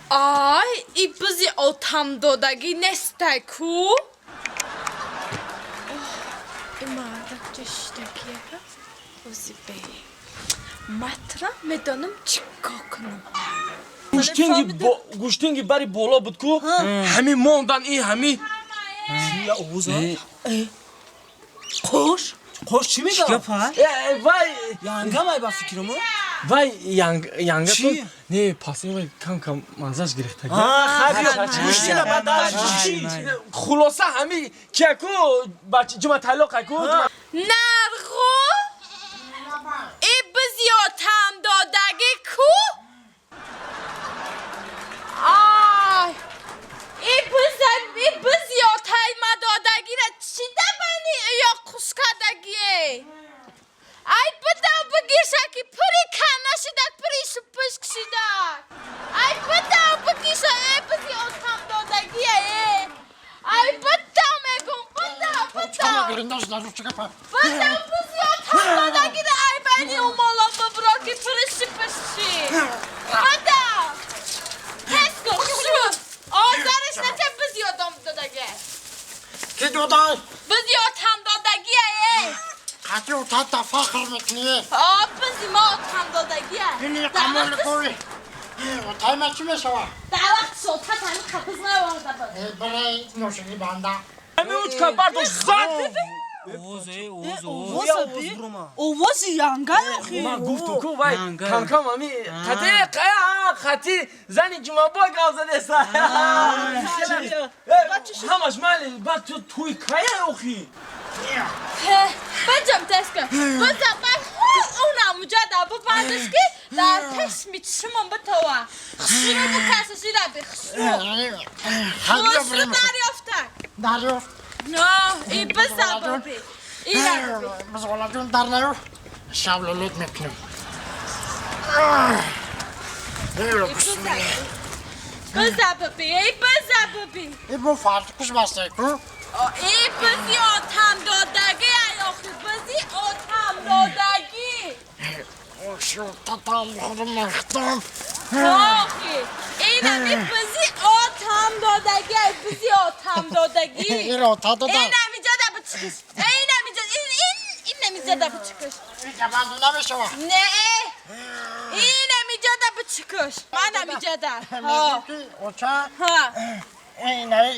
Ай, и бизи отамдодагӣ нестай ку? И мардак ҷашидагия ози бе матра медонам чӣ кор кунам. Гӯштинги гӯштинги бари боло буд ку, ҳами мондан и ҳами. Қош. Қош чӣ мегӯям? Гапа? Вай. Янгамай ба фикрамо. Вай, янгатон. Чӣ? Не, паси вай кам кам маззаш гирифта. Гӯштина ба дар. Хулоса, ҳами кияку ҷума талоқа ку. Нарғу, и бизи отамдодагӣ ку? Ай, и биза, и бизи отаймадодагира чӣ дабани ё қускадагие? Ай, бидав, бигирша, ки пури кана шидак, пури шупушк шидак. Ай, бидав, бигирша, э, бизи отамдодагие, э. Ай, бидав, мегум, бидав, бидав. Бидав, бизи отамдодагира, ай, байни умоло бибро, ки пури шупушки. Бидав. Тез кун, хушрӯ. Озариш нате, бизи отамдодагие. Ки додай? Бизи отамдодагие, э. Қати утата фахр мекунӣ. О, бизи ма отамдодагие. Ини қамоли кори. Утайма чӣ мешава? Дар вақти сотат ҳамин қабиз наоварда буд. Барои ношини банда. Ҳами учка бардошт, зад. Овози янга охи. Ман гуфтум ку, вай камкам ҳами қати қати зани ҷумабой гап задеса. Ҳамаш майли, баъд ту туй кая охи? Баҷам, тез кун. Биза бай, унам уҷада бубандиш, ки дар пешми чишмон битова. Хушрӯ бикаса, шираби хушрӯ. Хушрӯ дарёфтак. Дарёфт. Но, и биза буби. Ира буби. Бизғолаҷон дар наёфт. Шавлолот мекунем. Биза буби, эй, биза буби. И бо фартукуш бастай ку. И бизи отамдодагӣ, ай охи, бизи отамдодагӣ. Худам. Охи, инами бизи отамдодагӣ, ай, бизи отамдодагӣ. Иро та дода. Инами ҷада бичикиш. Инами ҷада, ин ин инами ҷада бичикиш. Габанду намешава. Не, инами ҷада бичикиш. Манами ҷада. Мегӯм ки оча. Ҳа. Инаи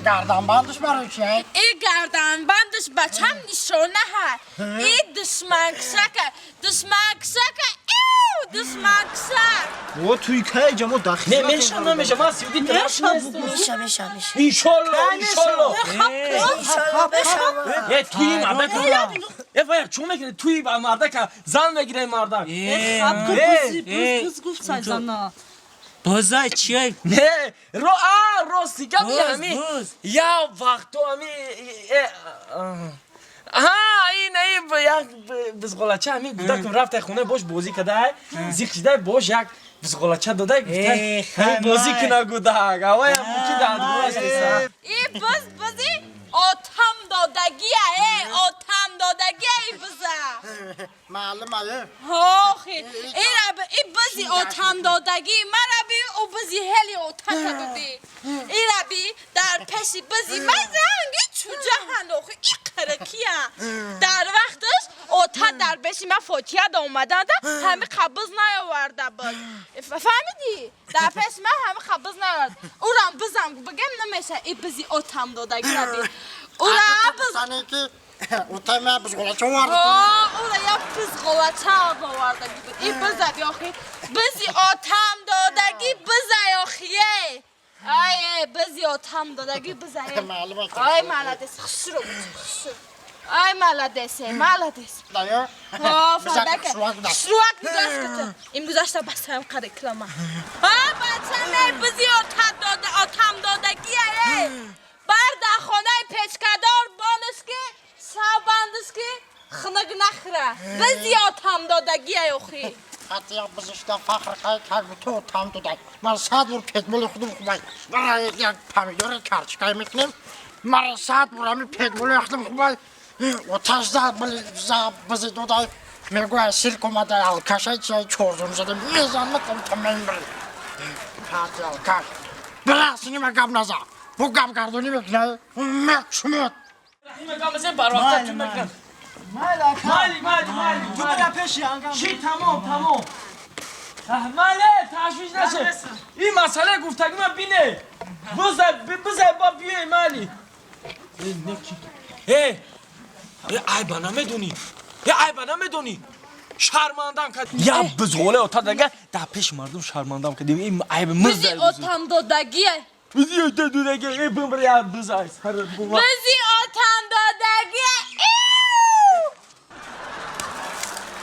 гарданбандаш барои чи? И гарданбандаш бачам нишона ҳа. И душманкшака, душманкшака, ив, душманкшак. О, туй кай ҷамо дахил. Не, меша, намеша, ман сиюди тараф нестам. Меша, меша, меша. Иншолло, иншолло. Иншалло, меша. Е, туи мардака. Е, вая, чо мекунӣ? Туи мардака зан мегирай мардак. Буз, буз гуфт сайзана. Бозай чия? Не, ро а рости гап. Буз, ҳами буз. Я вақто ҳами аҳа, ин як бизғолача ҳами гудакам рафтай хона, бош бозӣ кадай, зиқ шидай, бош як бизғолача додай, гуфтай ҳами бозӣ куна гудак, авая муки дардгӯаш неса. И биз бизи отам додагия, э, отам додагия и биза. Маълум ае. Охи, ира и бизи отам додагӣ, мара би, ӯ бизи ҳели отака биби. Ира би, дар пеши бизи ман ранги чуҷаҳанд охи, и қирикия. Дар вақташ ота дар пеши ман фотиҳа да омаданда, ҳами қабиз наёварда буд. Фаҳмидӣ? Дар пеши ман ҳами қабиз наёвард. Урам бизам бигем намеша, и бизи отам додагира би. Ура биз Сане ки утайма бизғолача овард. Ура як бизғолача овардагӣ буд. И биза би охи, бизи отам додагӣ биза охи, е. Ай, э, бизи отам додагӣ биза, е. Маълум аст. Ай, молодец, хушрӯ, хушрӯ. Ай, молодец, э, молодец. Дая. О, фардака. Хушрӯак гузашт. Хушрӯак гузашт ката. Ин гузашта басаям қа реклама. А, бача, не, бизи отам дода, отам додагия, е. Бар дар хонаи печкадор бониш, ки шав бандиш, ки хунук нахӯра. Бизи отам додагия охи. Ҳатто як бизишта фахр кай как ту там додай. Ман 100 бор петмоли худум хубай. Барои як помидори карчикай мекунем. Мара 100 бор ҳами петмоли худум хубай. Оташ зад за бизи додай. Мегӯяд, сирк омада, алкашай чай чорзум зада мезанад, там мембри. Каш. Бирасини ма гап наза. Бу гап гардонӣ мекунад. Мекшумед. Раҳима гап мезанем, барвақта тун мекунад. Майли, майли, майли. Ту бира пеши ангам. Чӣ тамом, тамом. Майли, ташвиш наше. Ин масъалаи гуфтагӣ ман бине. Бизай, бизай ба биёй майли. Э, э, айба намедонӣ. Э, айба намедонӣ. Шармандам кард. Я бизғоле ота дага дар пеши мардум шармандам кардем. Ин айби Бизи мизай. отам додагия. Бизи ота додагӣ. Э, бимбир я бизай. Сар бува. Бизи отам додагия. Иу!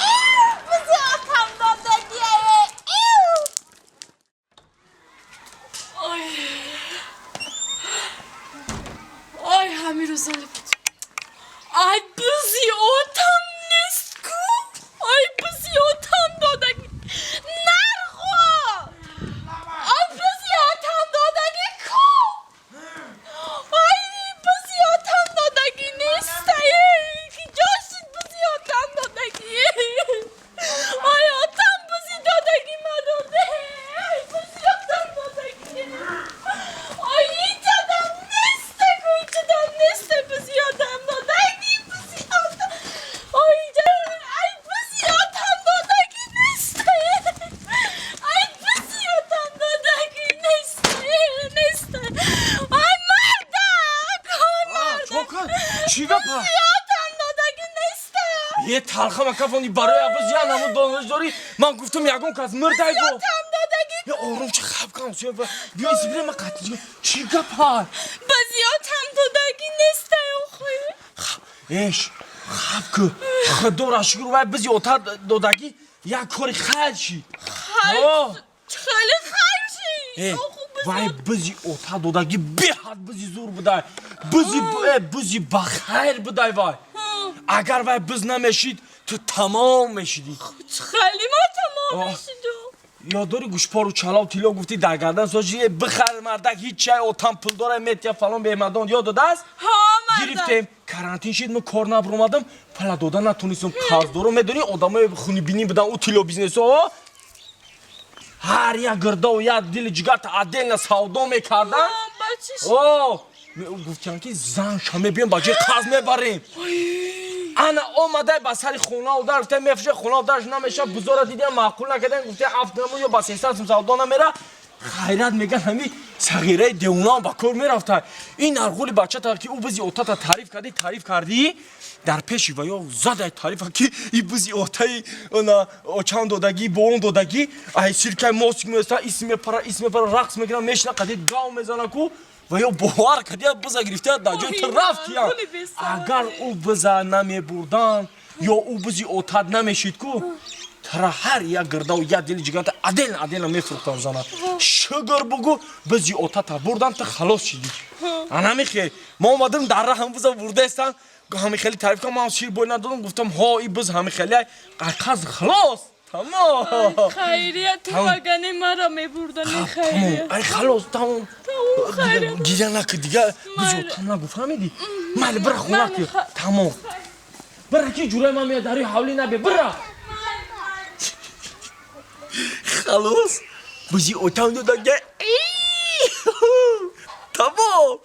Иу! Бизи отам додагия. Иу! Ой. Ой, ҳамин рӯзали буд. Ай, бизи отам нест ку. Ай, бизи отам додагӣ. Нархо! Ай, бизи отам додагӣ ку. Ай, бизи отам додагӣ нест. Ай, ҷо шуд бизи отам додагӣ. Ай, отам бизи додагӣ мадоде. Ай, бизи отам додагӣ. Ай, ҳеҷ одам нест ку, ҳеҷ одам нест бизи отам додагӣ, бизи отам. Ай, ай, бизи отам додагӣ нест. Ай, бизи отам додагӣ нест. Нест. Ай, мардак! Ай, мардак! Чока, чӣ гапа? Бизи отам додагӣ нест. Е талха макафони барои абыз я намуд дониш дорӣ. Ман гуфтам ягон кас мурдай бо. Отам додагӣ. Я ором чӣ хаб кам. Биё сибире ма қатӣ. Чӣ гапа? Бизи отам додагӣ нест, охи. Эш, хаб ку. Худоро шукр вай бизи ота додагӣ як кори хайр шид. Хайр. Хеле хайр шид. Э, Оху, бизи вай бизи ота додагӣ беҳад бизи зур будай. Бизи э, бизи ба хайр будай вай. Агар вай биз намешид, ту тамом мешидӣ. Хеле ма тамом Оҳ. мешидум. Ёд дорӣ гӯшпору чалав тилло гуфтӣ дар гардан соши бихар мардак ҳеҷ чай отам пул дора метия фалон беҳмадон ёд додааст? Ҳа, мардак. Гирифтем, карантин шид, мо кор набуромадам, пула дода натонистем, қарздоро медонӣ, одамои хунибинӣ будан ӯ тилло бизнесо ҳар як гирдову як дили ҷигарта отдельно савдо мекардан. Ҳа, бачи. О, гуфтям ки зан ша мебиём ба ҷои қарз мебарем. Ана омадай ба сари хона удар гуфта мефуша хона ударш намеша бузора дидям маъқул накардан гуфта ҳафт наму ё ба 300 сум савдо намера. Хайрат меган ҳами сағираи девонаам ба кор мерафта. Ин арғули бачата ки ӯ бизи отата таъриф кардӣ, таъриф кардӣ, дар пеши ва ё задай таърифа ки и бизи отаи она очам додагӣ бо он додагӣ ай сиркай мосик меоста ис мепара ис мепара рақс мекунад мешина қади гав мезана ку ва ё бовар кардия биза гирифта дар ҷои ту Ой, рафтия. арғули бесавод. Агар ӯ биза намебурдан ё ӯ бизи отат намешид ку тара ҳар як гирдаву як дили ҷигарта отдельно отдельно мефурӯхтан зана. Шугр бугу бизи отата бурдан ту халос шидӣ. Ана мехе ма омадам дар раҳам биза бурдаестан ҳами хеле таъриф кардам ман шир бой надодам гуфтам ҳо и биз ҳами хеле қарз халос тамом. Хайрият ту Тамом. вагане маро мебурдани Тамом. хайрият. Ай халос тамом. Тамом хайрият. Гиря накӣ дига бизи Майли. отам нагу фаҳмидӣ? Майли бира хона Майли, ки тамом. Бира ки ҷураи ман меяд дари ҳавлӣ набе бира. Халос бизи отам додага тамом.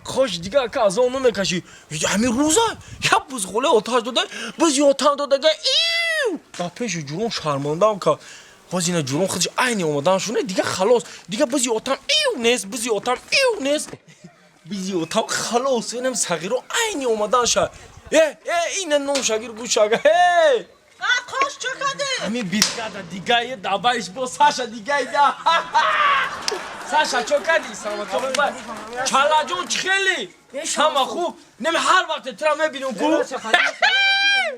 Хош дига ака аз он намекашӣ. Ҳамин рӯза як бузғоле оташ дода бизи отам додага ив дар пеши ҷурон шармандам кард. Боз ина ҷурон худш айни омадан шуне дига халос дига бизи отам ив нест бизи отам ив нест бизи отам халос инам сағиро айни омадан ша э э ина ном шагир гӯшага э Қош чо кардӣ? Ҳамин бригада дигае дабаиш бо Саша дигай да Саша чо кардӣ саломатӣ бай чалаҷон чӣ хеле ҳама хуб неми ҳар вақте тура мебинем ку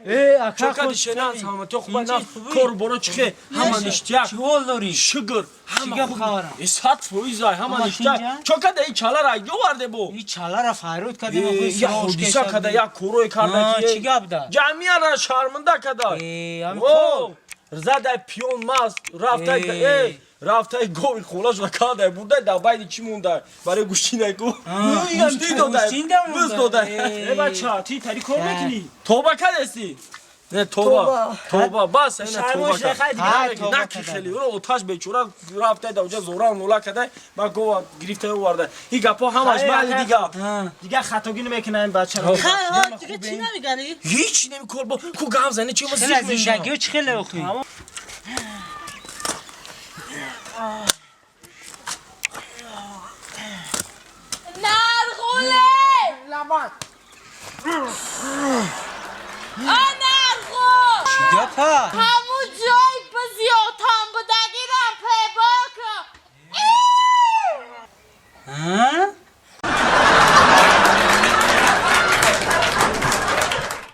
Э, ака чо кардӣ шенан саломатӣ хуб на кору боро чӣ хе ҳама ништяк Чӣ ҳол дорӣ? шукр ҳама Чӣ гап хуб хабара? Э, 100% ай ҳама Ҳама ништяк тинҷа? чо карда ин чалара оварде бо И чалара файруд кардем Э, як ҳодиса када як корое карда А, ки чӣ гап да? ҷамъияра шарманда када. Э, ҳами О, задай пиён маст рафтай Э. э рафтай гови холашро кадай бурдай дар байни чӣ мондай барои гӯштинай ку гӯштин додай гӯштин да монда. биз додай. Э. Э, бача, ти тари кор мекунӣ? Тоба кадеси. Не, тоба, тоба, бас, ина тоба кард. Наки хеле, уро оташ бечора рафта да уҷа зора нола када, ма гова гирифта оварда. И гапо ҳамаш мали дига. Дига хатогӣ намекунам ин бачаро. Дига чӣ намегари? Ҳеч намекор бо ку гап зани чи ма зиқ мешавам. Зиндагиё чӣ хеле охи? Нарғуле! Лабат. А нарғул! Гапа! Ҳаво